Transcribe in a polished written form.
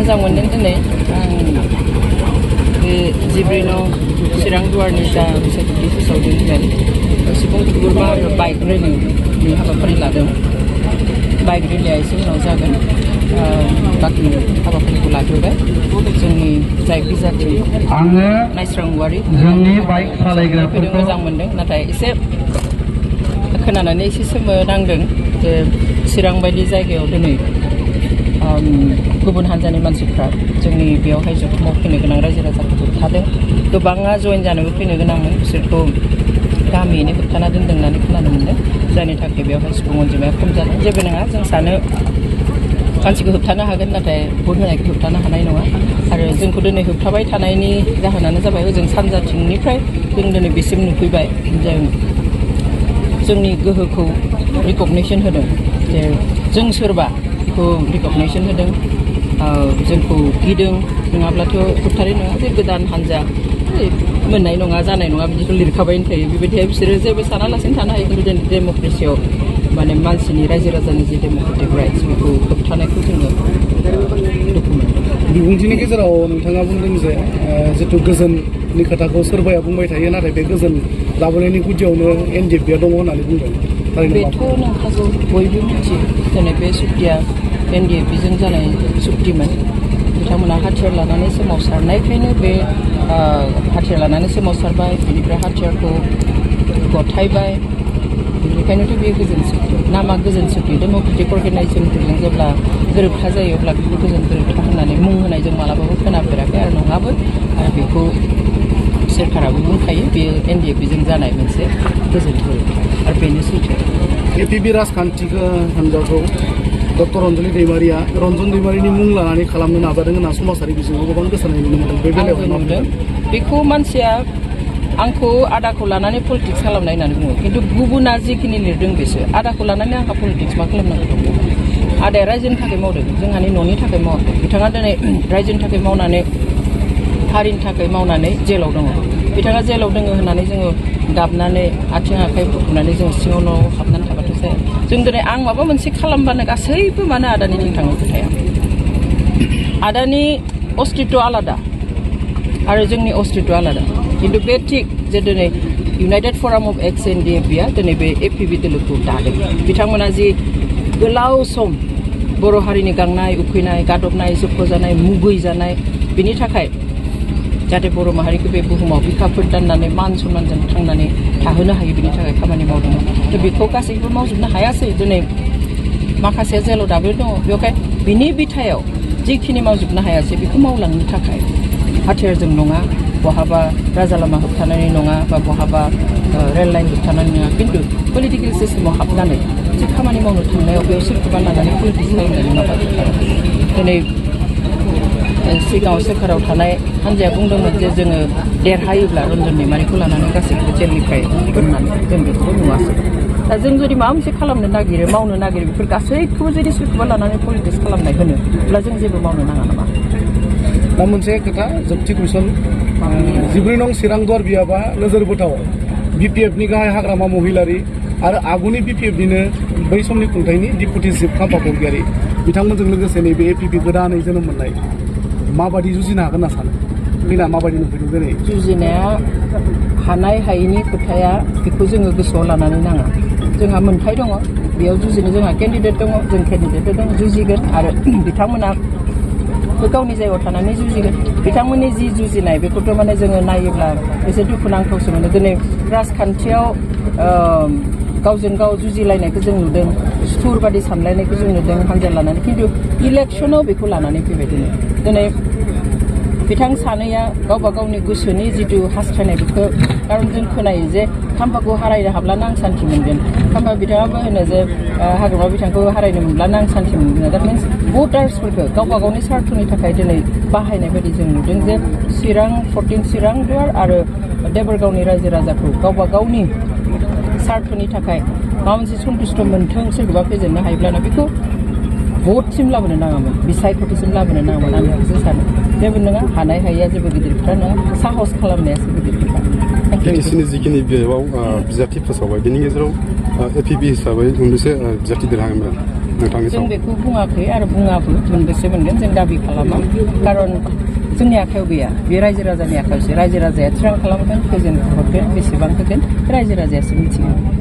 मोजां मोनदों दिनै बे 14 नं चिरां दुवारनि जा सेक्रेटारि फोसावदोंमोन सुबुं थुबुरमा आरो बाइक रेलिनि हाबाफारि लादों बाइक रेलिया एसे उनाव जागोन बाखि हाबाफारिखौ लाग्रोबाय जोंनि जाय बिजाथि नाइस्रां वारि जोंनि बाइक सालायग्राफोरखौ मोजां मोनदों नाथाय एसे खोनानानै एसे सोमोनांदों जे चिरां बायदि जायगायाव दिनै गुबुन हान्जानि मानसिफ्रा जोंनि बेयावहाय जथुमाव फैनो गोनां रायजो राजाखौ होबथादों गोबाङा जयेन जानोबो फैनो गोनांमोन बिसोरखौ गामियैनो होबथाना दोनदों होननानै खोनानो मोनदों जायनि थाखाय बेवहाय सुबुं अनजिमाया खम जादों जेबो नङा जों सानो मानसिखौ होबथानो हागोन नाथाय भट होनायखौ होबथानो हानाय नङा आरो जोंखौ दिनै होबथाबाय थानायनि जाहोनानो जाबाय ओजों सानजाथिंनिफ्राय जों दिनै बेसिम नुफैबाय जोंनि गोहोखौ रिकगनिसन होदों जे जों सोरबा खौ रिकगनिसन होदों जोंखौ गिदों नङाब्लाथ' होबथानाय नङा जे गोदान हान्जा मोननाय नङा जानाय नङा बिदिखौ लिरखाबायनो थायो बेबायदिहाय बिसोरो जेबो सानालासिनो थानो हायो खिन्थु डेम'क्रेसियाव माने मानसिनि रायजो राजानि जे डेम'क्रेटिक राइट्स बेखौ होबथानायखौ जोङो दुखु मोनदों बिबुंथिनि गेजेराव नोंथाङा बुंदों जे जिथु गोजोननि खोथाखौ सोरबाया बुंबाय थायो नाथाय बे गोजोन लाबोनायनि गुदियावनो एनडिएफबिआ दङ होननानै बुंदों बेथ' नंखागौ बयबो मिथियो दिनै बे सुक्तिया एनडिएफबिजों जानाय सुक्तिमोन बिथांमोना हाथियार लानानै सोमावसारनायखायनो बे हाथियार लानानै सोमावसारबाय बेनिफ्राय हाथियारखौ गथायबाय बेनिखायनोथ' बे गोजोन सुक्ति नामा गोजोन सुक्ति डेम'क्रेटिक अर्गेनाइजेसनफोरजों जेब्ला गोरोबथा जायो अब्ला बेखौ गोजोन गोरोबथा होननानै मुं होनाय जों मालाबाबो खोनाफेराखै आरो नङाबो आरो बेखौ सोरखाराबो बुंखायो बेयो एनडिएफबिजों जानाय मोनसे गोजोन गोरोबथा आरो बेनो सैथो एपिबि राजखान्थिखौ हान्जाखौ डक्टर अन्जलि दैमारिया रन्जन दैमारिनि मुं लानानै खालामनो नाजादों होनना समाजारि बिजोङाव गोबां गोसारनाय नुनो मोनदों बे बेलायाव नुदों बेखौ मानसिया आंखौ आदाखौ लानानै पलिटिक्स खालामनाय होननानै बुङो खिन्थु गुबुना जिखिनि लिरदों बेसो आदाखौ लानानै आंहा पलिटिक्स मा खालामनांगौ दं आदाया रायजोनि थाखाय मावदों जोंहानि न'नि थाखाय मावाखै बिथाङा दिनै रायजोनि थाखाय मावनानै हारिनि थाखाय मावनानै जेलाव दङ बिथाङा जेलाव दङ होननानै जोङो गाबनानै आथिं आखाइ बुखुनानै जों सिङाव न'आव हाबनानै थाबाथ' जाया जों दिनै आं माबा मोनसे खालामबानो गासैबो मानो आदानिथिं थाङो खोथाया आदानि अस्तित्व आलादा आरो जोंनि अस्तित्व आलादा खिन्थु बे थिग जे दिनै इउनाइटेड फराम अफ एक्स एनडिएफबिआ दिनै बे एपिबि दोलोखौ दादों बिथांमोना जि गोलाव सम बर' हारिनि गांनाय उखैनाय गादबनाय जोबख'जानाय मुगैजानाय बिनि थाखाय जाहाथे बर' माहारिखौ बे बुहुमाव बिखाफोर दाननानै मान सन्मानजों थांनानै थाहोनो हायो बिनि थाखाय खामानि मावदोंमोन थ' बेखौ गासैबो मावजोबनो हायासै दिनै माखासेया जेलाव दाबो दङ बेवहाय बिनि बिथायाव जिखिनि मावजोबनो हायासै बेखौ मावलांनो थाखाय हाथियारजों नङा बहाबा राजा लामा होबथानानै नङा बा बहाबा रेल लाइन होबथानानै नङा खिन्थु पलिटिकेल सिस्टेमाव हाबनानै जे खामानि मावनो थांनायाव बेयाव सोरखौबा लानानै पलिटिक्स खालामनानै माबा दिनै सिगाङाव सोरखाराव थानाय हान्जाया बुंदोंमोन जे जोङो देरहायोब्ला रन्जन दैमारिखौ लानानै गासैखौबो जेलनिफ्राय दोननानै जों बेखौबो नुवासै दा जों जुदि माबा मोनसे खालामनो नागिरो मावनो नागिरो बेफोर गासैखौबो जुदि सोरखौबा लानानै पलिटिक्स खालामनाय होनो अब्ला जों जेबो मावनो नाङा नामा दा मोनसे खोथा जोबथि कुइसन 14 नं चिरां दुवार बियाबा नोजोर बोथाव बिपिएफनि गाहाय हाग्रामा महिलारि आरो आगुनि बिपिएफनिनो बै समनि खुंथायनि डिपुटि चिफ खाम्फा बरगयारि बिथांमोनजों लोगोसे नैबे एपिबि गोदानै जोनोम मोननाय माबायदि जुजिनो हागोन होनना सानो बिना माबायदि नुफैदों दिनै जुजिनाया हानाय हायैनि खोथाया बेखौ जोङो गोसोआव लानानै नाङा जोंहा मोन्थाय दङ बेयाव जुजिनो जोंहा केन्डिडेट दङ जों केन्डिडेटजों जुजिगोन आरो बिथांमोना गावनि जायगायाव थानानै जुजिगोन बिथांमोननि जि जुजिनाय बेखौथ' माने जोङो नायोब्ला एसे दुखुनांथावसो मोनो दिनै राजखान्थियाव गावजों गाव जुजिलायनायखौ जों नुदों सुथुर बादि सानलायनायखौ जों नुदों हान्जा लानानै खिन्थु इलेक्सनाव बेखौ लानानै फैबाय दिनै बिथां सानैया गावबा गावनि गोसोनि जिथु हास्थायनाय बेखौ खारन जों खोनायो जे खाम्फाखौ हारायनो हाब्लानो आं सान्थि मोनगोन खाम्फा बिथाङाबो होनो जे हाग्रामा बिथांखौ हारायनो मोनब्लानो आं सान्थि मोनगोन द्याट मिन्स भटार्सफोरखौ गावबा गावनि सार्थनि थाखाय दिनै बाहायनाय बायदि जों नुदों जे चिरां 14 चिरां दुवार आरो देबरगावनि रायजो राजाखौ गावबा गावनि सार्थनि थाखाय माबा मोनसे सन्तुष्ट मोन्थों सोरखौबा फेजेननो हायोब्लानो बेखौ भटसिम लाबोनो नाङामोन बिसायख'थिसिम लाबोनो नाङामोन आं बेखौसो सानो जेबो नङा हानाय हायैया जेबो गिदिर खोथा नङा साहस खालामनायासो गिदिर खोथा दिनैसिमनि जिखिनि बेयाव बिजाथि फोसावबाय बेनि गेजेराव एपिबि हिसाबै मोनबेसे बिजाथि देरहागोन नोंथांनि जों बेखौ बुङाखै आरो बुङाबो मोनबेसे मोनगोन जों दाबि खालामा खारन जोंनि आखायाव गैया बे रायजो राजानि आखायावसो रायजो राजाया थिरां खालामगोन प्रेजेन्ट हरगोन बेसेबां होगोन रायजो राजायासो मिथिगोन